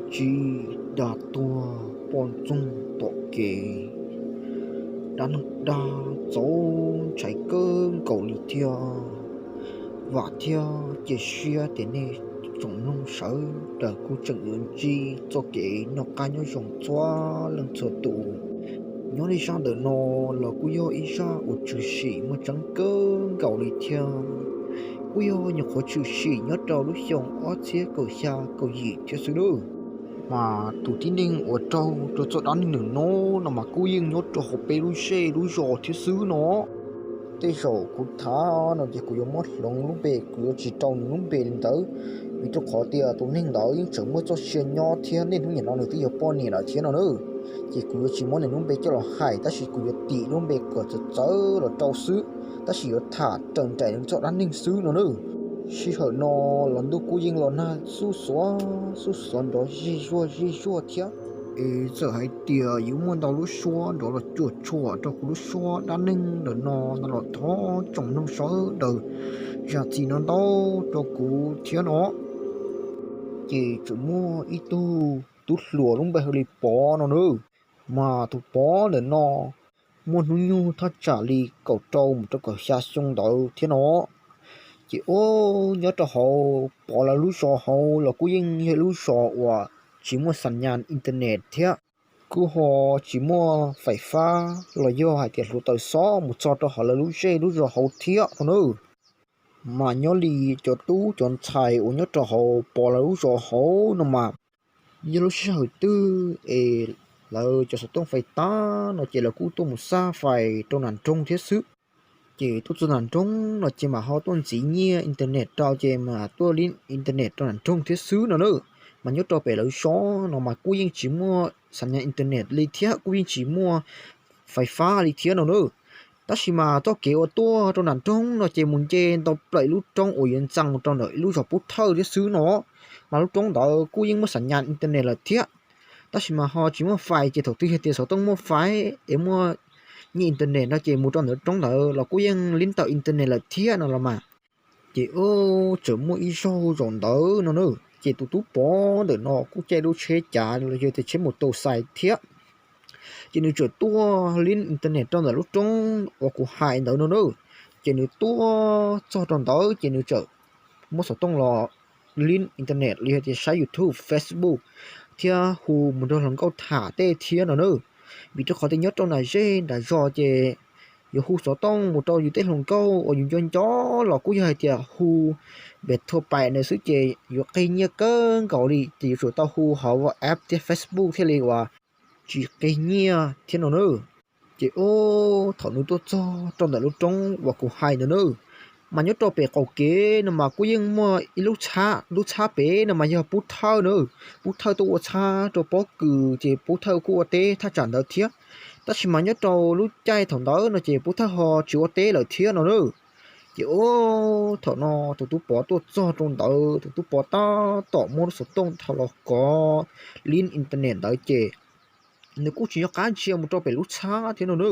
Tsib, dag tuag poj ntxoog tom kev. Dab neeg dag txaus ntshai kawg nkaus li thiab. Vam thiab cia siab tias nej tsoom mloog sawv daws kuj tseem yuav ntsib txoj kev noj qab nyob zoo txhua leej txhua tus. Nyob li zaj ntawm no los kuj yog ib zaj uas tshwm sim muaj tseeb kawg nkaus li thiab. Kuj yog nyuam qhuav tshwm sim nyob rau lub xyoo ob txhiab kaum xya kaum yim thiab xwb nawb. Mas tus tib neeg uas raug rau txoj dab neeg ntawm no no mas kuj yeej nyob rau hauv peb lub zej lub zos thiab xwb no. Tej zaum kuv tham no ces kuv yuav muab hloov lub npe, kuv yuav tsis rau nws lub npe li ntawd, vim rau qhov tias tus neeg ntawd yeej tseem muaj txoj sia nyob thiab niaj hnub nim no nws twb yog poj niam lawm thiab no nawb. Ces kuv yuav tsis muab nws lub npe coj los hais, tab sis kuv yuav tim lub npe kom txawv txawv los rau xwb, tab sis yuav tham raws nraim nws txoj dab neeg xwb no nawb. Sij hawm no los ntuj kuj yeej los nag xuj xuav xuj xuav nrov zij zuag zij zuag thiab. Es txawm hais tias yuav muaj ntau lub suab nrov los cuam tshuam rau kuv lub suab dab neeg ntawm no no los thov tsoom mloog sawv daws zam txim no ntau rau kuv thiab no. Ces tseem muaj ib tug tub hluas lub npe hu li Pov no nawb. Mas tus Pov ntawm no muaj hnub nyoog thaj tsam li kaum rau mus rau kaum xya xyoo ntawd thiab no. Ces ub, nyob rau hauv Pov lawv lub zos hauv los kuj yeej yog ib lub zos uas tsis muaj xas nyas internet thiab, kuj ho tsis muaj fais fab los yog hais tias hluav taws xob mus txog rau hauv lawv lub zej lub zos hauv thiab no nawb. Mas nyob li cov tub cov ntxhais uas nyob rau hauv Pov lawv lub zos hauv no mas, yog lub sij hawm twg es lawv cov xov tooj fais tag no ces lawv kuj tuaj mus xaj fais rau nram nroog thiab xwb. Ces tuaj txog nram nroog no ces mam ho tuaj ntxiv nyiaj internet rau ces mam tuaj li internet rau nram nroog thiab xwb no nawb. Mas nyob rau pem lawv zos no mas kuj yeej tsis muaj xas nyas internet li thiab kuj yeej tsis muaj fais fab li thiab no nawb. Tab sis mas txoj kev uas tuaj rau nram nroog no ces mus nce ntau plaws ib lub roob uas yuav ntxees mus rau ntawm ib lub zos Pub Thawj thiab xwb no. Mas lub roob ntawd kuj yeej muaj xas nyas internet lawm thiab, tab sis mas ho tsis muaj fais, ces thaum twg yog tias xov tooj muaj fais es muaj nyiaj internet no ces mus rau ntawm lub roob ntawd los kuj yeej li tau internet lawm thiab no los mas. Ces ub, tseem muaj ib zaug zaum ntawd no na, ces tus tub Pov ntawm no kuj caij lub tsheb cav los yog tias tsheb mus tus xais thiab. Ces nws txawm tuaj li internet rau ntawm lub roob uas kuv hais ntawd no na. Ces nws tuaj txog rau ntawd ces nws txawm muab xov tooj los li internet los yog tias saib YouTube, Facebook thiab hu mus nrog hluas nkauj tham tej thiab no na. Vim rau qhov tias nyob rau nram zej nram zos ces yuav hu xov tooj mus rau yus tej hluas nkauj uas yus nco nco los kuj yog hais tias hu pem thua pais na xwb ces yuav qig nyiaj kawg nkaus li, ces yuav tsum tau hu hauv WhatsApp thiab Facebook thiaj li uas tsis qig nyiaj thiab no na. Ces ub, thaum nws tuaj txog rau ntawm lub roob uas kuv hais ntawd na, mas nyob rau pem qaum kev no mas kuj yeej muaj ib lub txhab, lub txhab pem no mas yog Pub Thawj na. Pub Thawj tuaj ua txhab rau pob kws ces Pub Thawj kuj ua teb thaj tsam ntawd thiab. Tab sis mas nyob rau lub caij thaum ntawd no ces Pub Thawj ho tsis ua teb lawm thiab no na. Ces ub, thaum no tus tub Pov tuaj txog rau ntawd, tus tub Pov tab tom muab lub xov tooj dhau los kov li internet ntawd ces nws kuj tsis nco qab ntsia mus rau pem lub txhab thiab no na.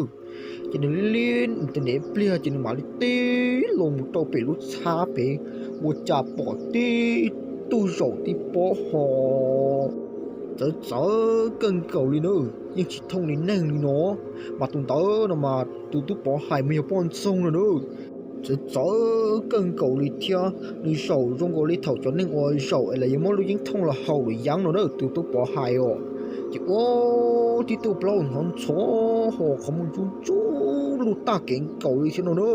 Ces nws li li internet pliag ces nws mam li tib loo mus rau pem lub txhab pem, ua cas pom tib tug zaum tib pob ho txawv txawv kawg nkaus li na, yeej tsis thooj li neeg li no. Mas tus ntawd no mas tus tub Pov hais mas yog poj ntxoog no na. Txawv txawv kawg nkaus li thiab nws zaum zoo nkaus li thaum cov neeg uas zaum es lawv yuav muab lub yeeb thooj los haus los yeeb no na, tus tub Pov hais os. Ces ua tib tug plaub hnov ntxhov ho qhov muag ntsuj ntsuj lug tag kev nkaus li thiab no na.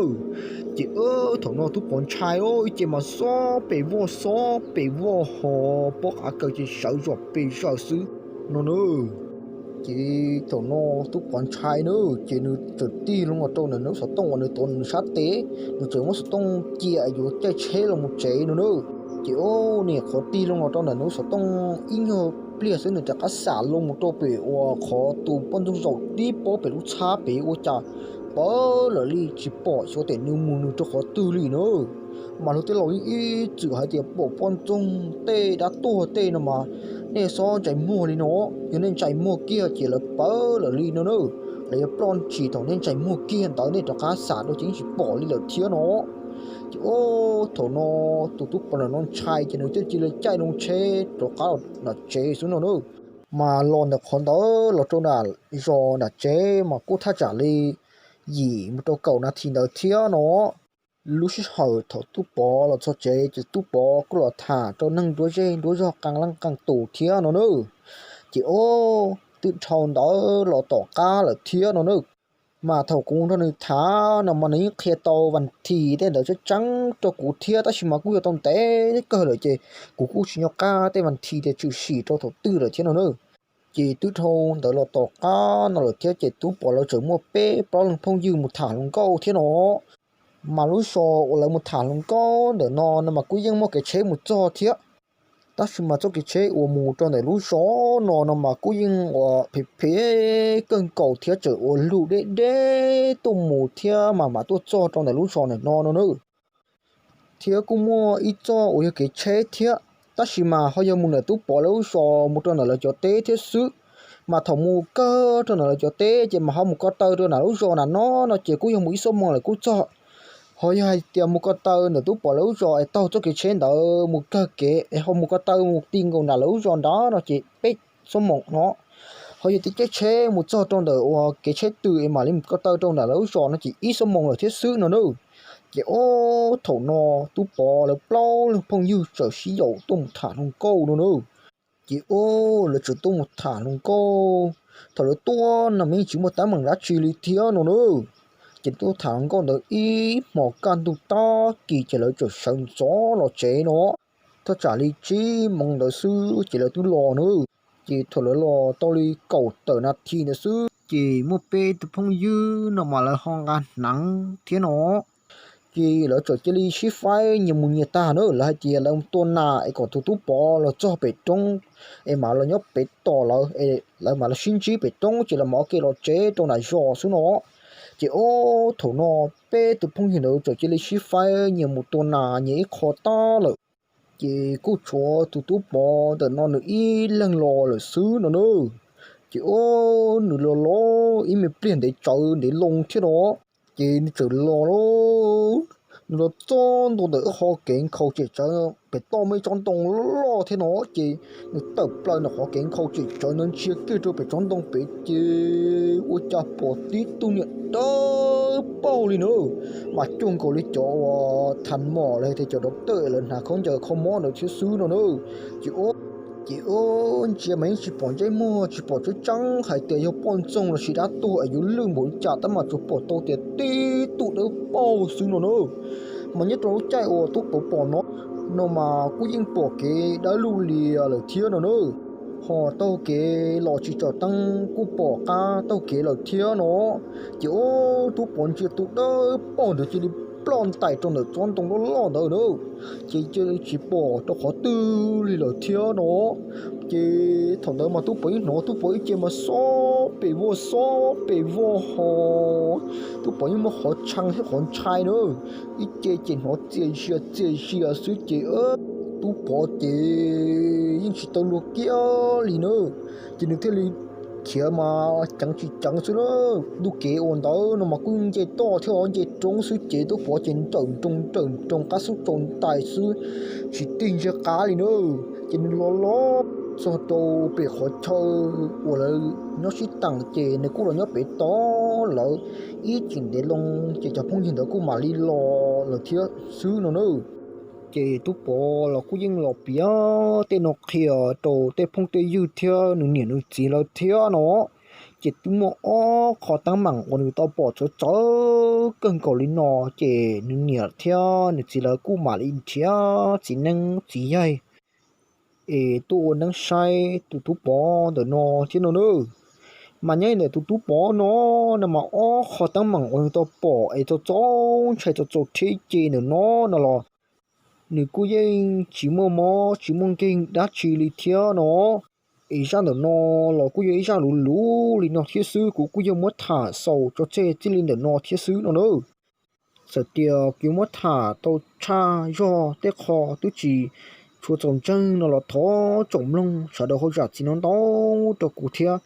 Ces thaum no tub Pov ntshai os, ib ce mas xob pes voj xob pes voj ho pob qav kaws ces sawv zom pes zaws xwb no na. Ces thaum no tub Pov ntshai na, ces nws txawm tig loo los rau ntawm nws lub xov tooj uas nws tuav nws sab tes, nws txawm muab xov tooj cia yuav caij tsheb los mus tsev no na. Ces ub, nws qhuav tig loo los rau ntawm nws lub xov tooj ib nyuag pliag xwb nws rov qab xam loo mus rau pem uas qhov tus poj ntxoog zaum tib pob pem lub txhab pem ua cas pawv lawm li tsis pom xyov tias nws mus nws rau qhov twg li na. Mas luag tej laus yeej ib txwm hais tias pom poj ntxoog tej dab tuag tej no mas nej txhob ntsais muag li no, yog nej ntsais muag kiag ces lawv pawv lawm li no na. Lawv yuav ploj ntshis thaum nej ntsais muag kiag ntawd nej rov qab xam rau ces yeej tsis pom li lawm thiab no. Ces ub, thaum no tus tub pov ntawm no ntshai ces nws thiaj cia li caij loo tsheb rov qab nram tsev xwb no na. Mas los ntawm qhov ntawd los rau nram zos nram tsev mas kuj thaj tsam li yim mus rau kaum nas this ntawd thiab no. Lub sij hawm thaum tub pov los txog tsev ces tub pov kuj los tham rau neeg nruab zej nruab zog qee leej qee tus thiab no na. Ces ub, twb dhau ntawd los tom qab lawm thiab no na. Mas thaum kuv nrog nws tham no mas nws yeej qhia tau vas this tej ntawd tseeb tseeb rau kuv thiab, tab sis mas kuj yog tau ntev kawg lawm ces kuv kuj tsis nco qab tej vas this tias tshwm sim rau thaum twg lawm thiab no na. Ces twb dhau ntawd los tom qab no lawm thiab ces tub pov lawv tseem muaj peb plaub leeg phooj ywg mus tham hluas nkauj thiab no. Mas lub zos uas lawv mus tham hluas nkauj ntawm no no mas kuj yeej muaj kev tsheb mus txog thiab. Tab sis mas txoj kev tsheb uas mus rau ntawm lub zos no no mas kuj yeej ua phem phem kawg nkaus thiab tseem ua lug deb deb tuaj mus thiab mas mam tuaj txog rau ntawm lub zos ntawm no no na. Thiab kuj muaj ib txoj uas yog kev tsheb thiab, tab sis mas ho yog mus ntawm tub pov lawv lub zos mus rau ntawm lawv cov teb thiab xwb. Mas thaum mus kawg rau ntawm lawv cov teb ces mas ho mus ko taw rau nram lub zos nram no no ces kuj yog mus ib xuab moos lawm kuj txog. Ho yog hais tias mus ko taw ntawm tub pov lawv lub zos es taug txoj kev tsheb ntawd mus kawg kev es ho mus ko taw mus ti nkaus nram lawv lub zos nrad no ces peb xuab moos no. Ho yog tias caij tsheb mus txog rau ntawm uas kev tsheb tws es mam li mus ko taw rau nram lawv lub zos no ces ib xuab moos lawm thiab xwb no na. Ces ub, thaum no tub pov lawv plaub leeg phooj ywg txawm sib yaum tuaj mus tham hluas nkauj no na. Ces ub, lawv txawm tuaj mus tham hluas nkauj. Thaum lawv tuaj no mas yeej tsis muaj teeb meem dab tsi li thiab no na. Ces tuaj tham hluas nkauj ntawd ib hmos kaj ntug tag kis ces lawv txawm sawv ntxov los tsev no. Thaj tsam li tsib moos ntawd xwb ces lawv twb los na. Ces thaum lawv los tau li kaum tawm nas this ntawd xwb ces muaj peb tus phooj ywg no mas lawv ho nqa hneev thiab no. Ces lawv txawm cia li sib faib nyias mus nyias tag na, lawv hais tias lawv mus tua nas es kom tus tub pov los txog pem roob es mam los nyob pem tos lawv, lawv mam los sib ntsib pem roob ces lawv mam ua ke los tsev rau nram zos xwb no. Ces ub, thaum no peb tus phooj ywg ntawd txawm cia li sib faib nyias mus tua nas nyias ib qho tag lawm. Ces kuj tshuav tus tub pov ntawm no nws ib leeg los lawm xwb no na. Ces ub, nws los los ib me pliag ntev tsawv ntev loo thiab no. Ces nws txawm los, nws los txog ntua ntawm ib qho kev nkhaus tsem tsawv pem toj muaj ib tsob ntoo loj thiab no. Ces nws tawm plaws ntawm qhov kev nkhaus tsem tsawv ntawd ntsia kiag rau pem tsob ntoo pem ces ua cas pom tib tug niam dawb paug li na, mas cuag nkaus li cov uas thas mom los tias cov doctor lawv hnav khaub ncaws kho mob ntawd thiab xwb no na. Ces ces ub, ntsia mas yeej tsis pom ntsej muag tsis pom tseeb tseeb hais tias yog poj ntxoog los sis dab tuag es yuav lwj npaum li cas tab mas tsuas pom tau tias tib tug dawb paug xwb no na. Mas nyob rau lub caij uas tub pov pom no, no mas kuj yeej pom kev dawb lug lias lawm thiab no na. Ho taug kev los tsis tsom teeb kuj pom qab taug kev lawm thiab no. Ces ub, tub pov ntsia tus dawb paug ntawd cia li ploj ntais rau ntawm tsob ntoo loj loj ntawd na. Ces cia li tsis pom rau qhov twg li lawm thiab no. Ces thaum ntawd mas tub pov yeej hnov tub pov ib ce mas xob pes vog xob pes vog ho tub pov yeej muaj qhov tshee thiab qhov ntshai na. Ib ce ces hnov txias zias txias zias xwb ces tub pov ces yeej tsis tau luag kiag li na. Ces nws thiaj li khiav mas ceev tsis ceev xwb na. Ntu kev uas ntawd no mas kuj nce toj thiab nce roob xwb ces tub pov ces nrawm nroos nrawm nroos qab xub tsaus ntais xwb, tsis tig ntsia qab li na. Ces nws los los txog rau pem qhov chaw uas lawv nyob sib teem ces nws kuj los nyob pem tod lawm ib chim ntev loo ces cov phooj ywg ntawd kuj mam li los lawm thiab xwb no na. Ces tub pov los kuj yeej los piav tej no qhia rau tej phooj tej ywg thiab nws niam nws txiv lawv thiab no. Ces twb muaj ob qho teeb meem uas nws tau pom txawv txawv kawg nkaus li no, ces nws niam thiab nws txiv lawv kuj mam li nrhiav txiv neeb txiv yaig es tuaj ua neeb saib tus tub pov ntawm no thiab no na. Mas nyob ntawm tus tub pov no, no mas ob qho teeb meem uas nws tau pom es txaus txaus ntshai txaus txaus rhiab ce ntawm no no los nws kuj yeej tsis muaj mob tsis muaj nkeeg dab tsi li thiab no. Es zaj ntawm no los kuj yog ib zaj luv luv li no thiab xwb, kuv kuj yog muab tham xaus tso tseg txij li ntawm no thiab xwb no na. Txawm tias kuv yuav muab tham tau tshaj zog tej qho twb tsis tshua txaus ntseeg no los thov tsoom mloog sawv daws ho zam txim no ntau rau kuv thiab.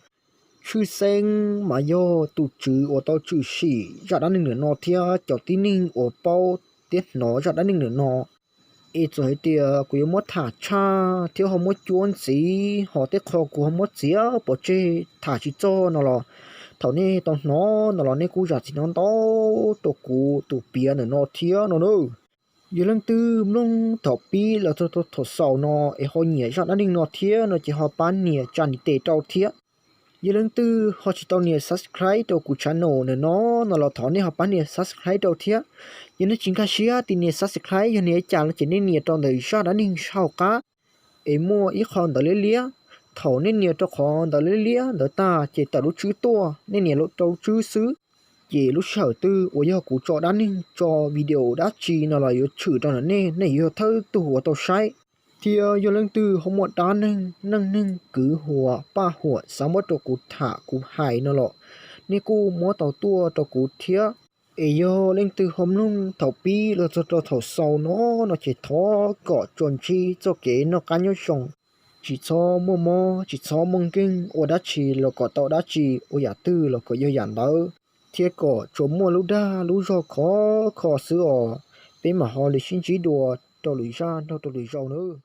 Tshwj xeeb mas yog tus tswv uas tau tshwm sim zaj dab neeg ntawm no thiab cov tib neeg uas paub thiab hnov zaj dab neeg ntawm no. Es txawm hais tias kuv yuav muab tham tshaj thiab ho muab cuab ntxiv ho tej qho kuv ho muab txiav pov tseg tham tsis txog no los, thaum nej tau hnov no los nej kuj zam txim ntau ntau rau kuv tus piav ntawm no thiab no na. Yog leej twg mloog thaum pib los txog rau thaum xaus no es ho nyiam zaj dab neeg no thiab no ces ho pab nias tsa ntiv tes rau thiab. Yog leej twg ho tsis tau nias subscribe rau kuv channel ntawm no no los thov nej ho pab nias subscribe rau thiab. Yog nej tsis nkag siab tias nias subscribe yog nias li cas no ces nej nias rau ntawm zaj dab neeg sab hauv qab es muaj ib qho ntawv liab liab. Thaum nej nias rau qhov ntawv liab liab ntawd tag ces tawm lub tswb tuaj, nej nias rau lub tswb xwb, ces lub sij hawm twg uas yog kuv tso dab neeg tso video dab tsi no los yuav tshwm rau ntawm nej, nej yuav yog thawj tug uas tau saib. Thiab yog leej twg ho muaj dab neeg neej neeg kwv huam paj huam xav muab rau kuv tham kuv hais no los nej kuj muab tau tuaj rau kuv thiab. Es yog leej twg ho mloog thaum pib los txog rau thaum xaus no no ces thov kom tsuas ntsib txoj kev noj qab nyob zoo, tsis txhob muaj mob tsis txhob muaj nkeeg, ua dab tsi los kom tau dab tsi, ua yam twg los kom yog yam ntawd, thiab kom tsuas muaj lub dag lub zog khov kho xwb os. Peb mam ho li sib ntsib dua rau lwm zaj nrog rau lwm zaus nawb.